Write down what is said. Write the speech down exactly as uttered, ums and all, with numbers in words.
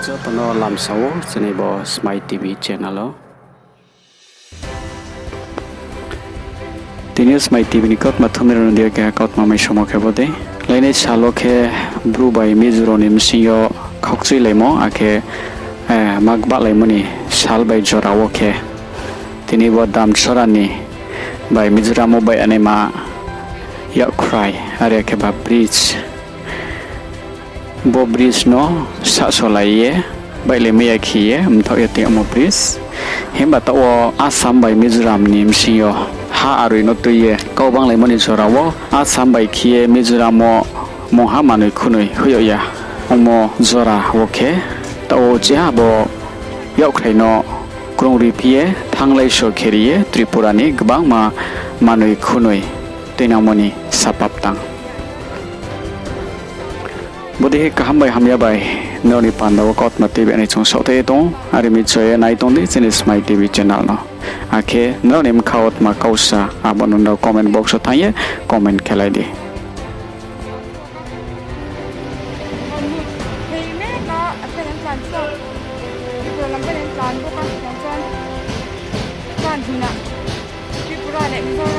Joto no lamsa ou chini bo Smai TV channel o. Tini yo Smai TV ni kautma thumnai rao ni deing yo keha kautma maisomo khe bo dei. Lainai sal wo khe Bru bai Mizo rao ni bsing yo khaukchuilaimo akhe, eh, ma gbalaimo ni sal bai jora wo khe tini bo Damchara ni bai Mizoram wo baihnaima yakkhrai, are khe ba bridge. Bo bridge no sahsolai ye, baihlamai ya khe ye mthaoh ye tongmo bridge. Himba taoh wo Assam bai Mizoram ni bsing yo ha aroi no tui ye kau banglaimo ni jora wo Assam bai khe ye Mizoram wo mungha manoi khunoi hoih yag ya ongmo jora wo khe, taoh wo uchih ha bo yakkhrai no krungri phi ye thannglaiso khe ri ye Tripura ni gbangma manoi khunoi tuinangmo ni sapap tang. Bodei khe kaham bai hamya bai nrao ni panda wo kautma tuibi nai chung saohthai ye tong ou, are mi choi ye nai tong di chini Smai TV channel no. Akhe nrao ni bkha wo tma kau sa, abo no nrao comment box wo thanng ye comment khe lai di. Tripura le Mizo